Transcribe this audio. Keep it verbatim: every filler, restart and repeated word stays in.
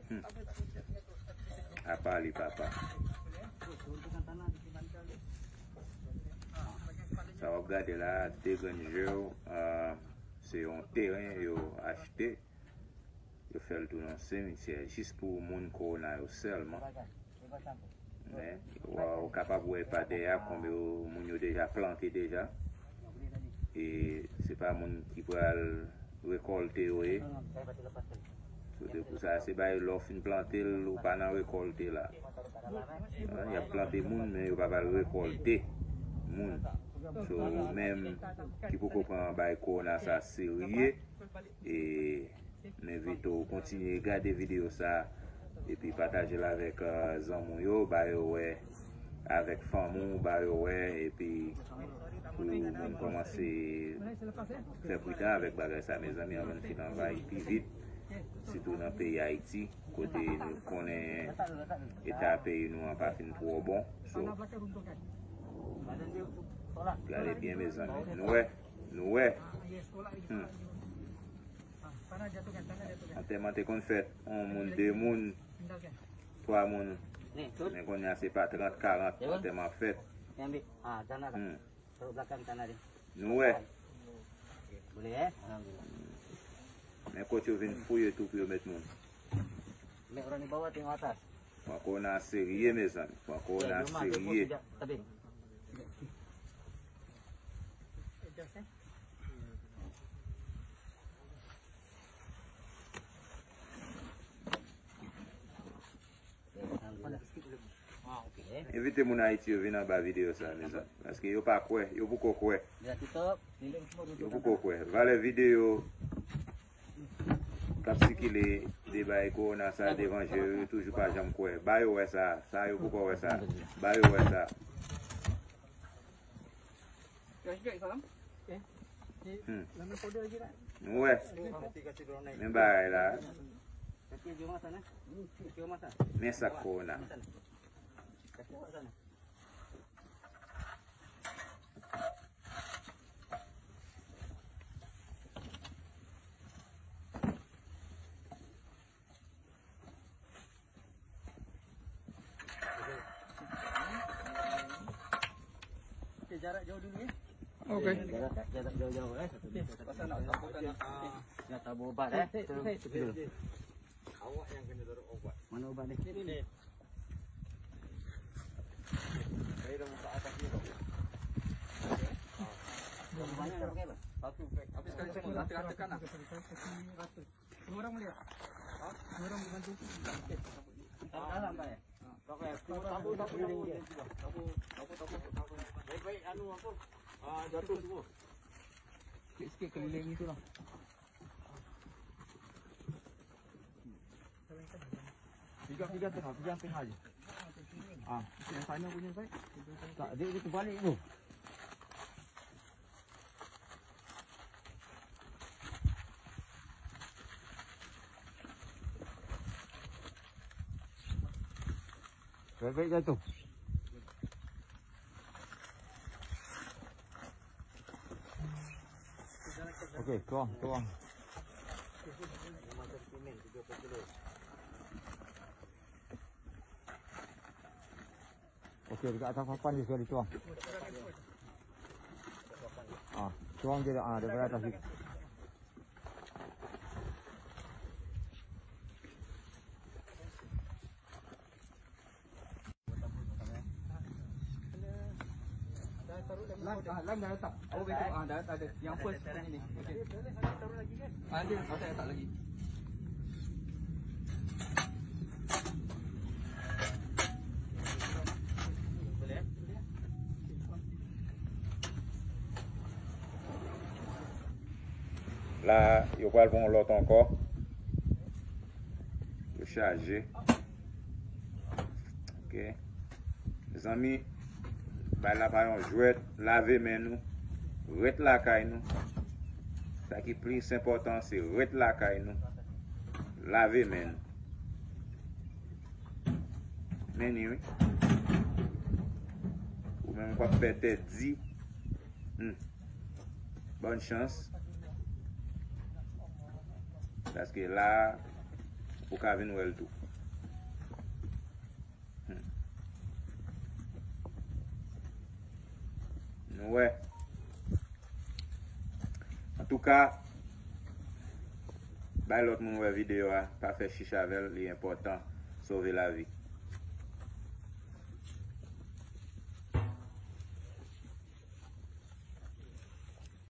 Hmm. Apa li papa. Sa w ap gade la, de grenn je w, ah, se yon teren yo achte. Yo fè l tou nan simityè, jis pou moun kowona yo sèlman. Men, w, w kapab wè pa dèyè a konbyen moun yo deja plante deja. E se pa moun ki pral rekòlte yo ye. Kote pou sa, se bay lè w fin plante l, ou pa nan rekòlte la. An, y ap plante moun, men yo pa pral rekòlte moun. So, ou menm ki poko pran bay kowona sa serye, e m envite w kontinye gade videyo sa, epi pataje l avèk, eh, zanmi w yo, ba yo wè avèk fanmi w, ba yo wè, epi pou moun kòmanse fè pridan avèk bagay sa, mezanmi, anvan n fin anvayi pi vit, sitou nan peyi Ayiti, kote nou konnen eta peyi nou an pa fin twò bon. So, gade byen, mezanmi. Nou wè, nou wè. Hmm. Antèman te konn fèt, yon moun, de moun, twa moun. Men kounye a se pa trant, karant antèman ap fèt. Hmm. Nou wè. Men kote yo vin fouye tou pou yo met moun. Pran kowona serye, mezanmi. Pran kowona serye. Envite moun Ayiti yo vin anba videyo sa, mezanmi. Paske yo pa kwè, yo poko kwè. Yo poko kwè. Valè videyo k ap sikile de bay kowona sa devan je yo, yo toujou pa janm kwè. Ba yo wè sa, sa yo poko wè sa. Ba yo wè sa. Hmm. Nou wè. Men bagay la. Men sa k kowona. Ok. Mana obat ni? Mana obat ni? Satu, habis kali semua, rata-rata kanan. Dua orang boleh tak? Ha? Dua orang boleh bantu. Dalam, Pak, ya? Baik, baik, anu apa? Ah, jatuh semua. Sikit-sikit keliling itulah. Piga, piga tengah, piga tengah aja. Ah, yang sana punya, Pak. Tak, dia, dia terbalik tu. Baik-baik jatuh. Okey, tuang, tuang. Okey, dekat atas papan dia sekali tuang. Ah, tuang dia, ah, daripada atas situ. Lan, ah, lan dah letak. Awak betul, ah, dah letak ada. Yang first ni. Okey. Ada, ada letak lagi. La, yo pral pran yon lòt ankò. Yo chaje. Ok. Mezanmi, bay la pa yon jwèt, lave men nou. Ret lakay nou. Sa ki plis enpòtan, se ret lakay nou. Lave men nou. Men ni, wi. Ou menm k ap fè tèt di. Hmm. Bòn chans. Paske la, Ou ka vin wè l tou. Hmm. Nou wè. Antouka, bay lòt moun wè videyo a, pa fè chich avè l, li enpòtan, sove lavi.